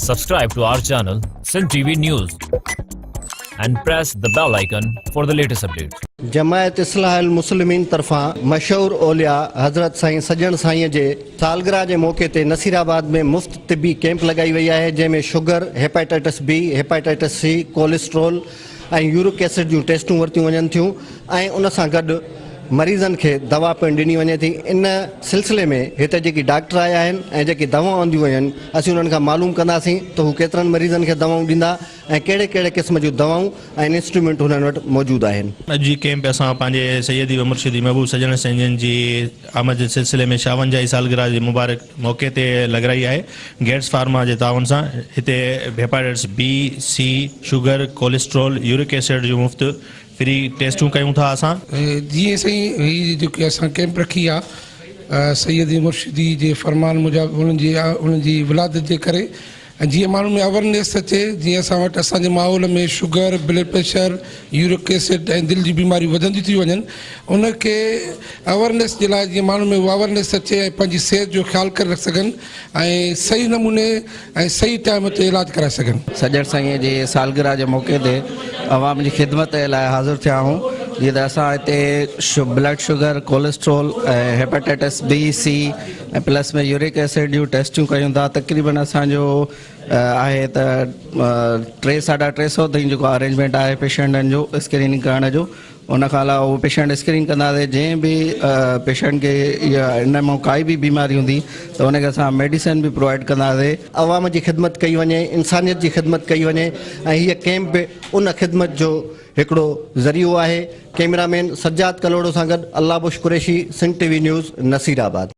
Subscribe to our channel Sindh TV News and press the bell icon for the latest updates. Jamiat Islah المسلمين طرفان مشهور اولياء حضرت سائين سڄڻ سائين جي سالگرهه جي موقعي تي نصيرآباد ۾ مفت طبي ڪئمپ لڳائي وئي آهي جنهن ۾ sugar, hepatitis B, hepatitis C, cholesterol ۽ uric acid جون ٽيسٽون ورتيون وڃن ٿيون ۽ ان سان گڏ مريضن کي دوا پڻ ڏني وڃي ٿي ان سلسلي ۾ هتي جيڪي ڊاڪٽر آيا آهن ۽ جيڪي دوائون آنديون ويون آهن اسين انهن کان معلوم ڪنداسين ته هو ڪيترن مريضن کي دوائون ڏيندا ۽ ڪهڙي ڪهڙي قسم جون دوائون ۽ انسٽرومينٽ هنن وٽ موجود آهن. اڄ جي ڪئمپ اسان پنهنجي سيدي و مرشدي محبوب سڄڻ سائين جن جي آمد جي سلسلي ۾ شاونجاهي سالگرهه جي مبارڪ موقعي تي لڳرائي آهي. گيٽس فارما جي تعاون سان هتي hepatitis B, C, sugar, cholesterol, uric acid جون مفت فري ٽيسٽون ڪيون ٿا اسان. جيئن سائين هي جيڪي اسان ڪئمپ رکي آ سيدي مرشدي جي فرمان موجب انهن جي انهن جي ولادت جي ڪري ۽ جيئن ماڻهن ۾ اويرنيس اچي جيئن اسان وٽ اسان جي ماحول ۾ sugar, blood pressure, uric acid ۽ دل جون بيماريون وڌنديون ٿيون وڃن ان کي اويرنيس جي لاء جيئن ماڻهن ۾ اها اويرنيس اچي ۽ پنهنجي صحت جو خيال ڪري سگهن ۽ صحيح نموني ۽ صحيح ٽائيم تي علاج ڪرائي سگهن. سڄڻ سائينء جي سالگرهه جي موقعي تي عوام جي خدمت جي لاء حاضر ٿيا آهيون جيئن ته اسان هتي blood sugar, cholesterol ۽ hepatitis B, C ۽ plus ۾ uric acid جون ٽيسٽون ڪيون ٿا تقريبن اسان جو آهي ته ٽي ساڍا ٽي سو تائين جيڪو ارينجمينٽ آهي پيشنٽن جو اسڪريننگ ڪرڻ جو ان کان علاوه اهو پيشنٽ اسڪرين ڪنداسين جنهن به پيشنٽ کي ان مان ڪائي به بيماري هوندي ته ان کي اسان ميڊيسن به پرووائيڊ ڪنداسين. عوام جي خدمت ڪئي وڃي، انسانيت جي خدمت ڪئي وڃي ۽ هيء ڪئمپ به ان خدمت جو هڪڙو ذريعو آهي. ڪئميرا مين سجاد ڪلهوڙو سان گڏ Allah Bakhsh Qureshi, Sindh T V news, Nasirabad.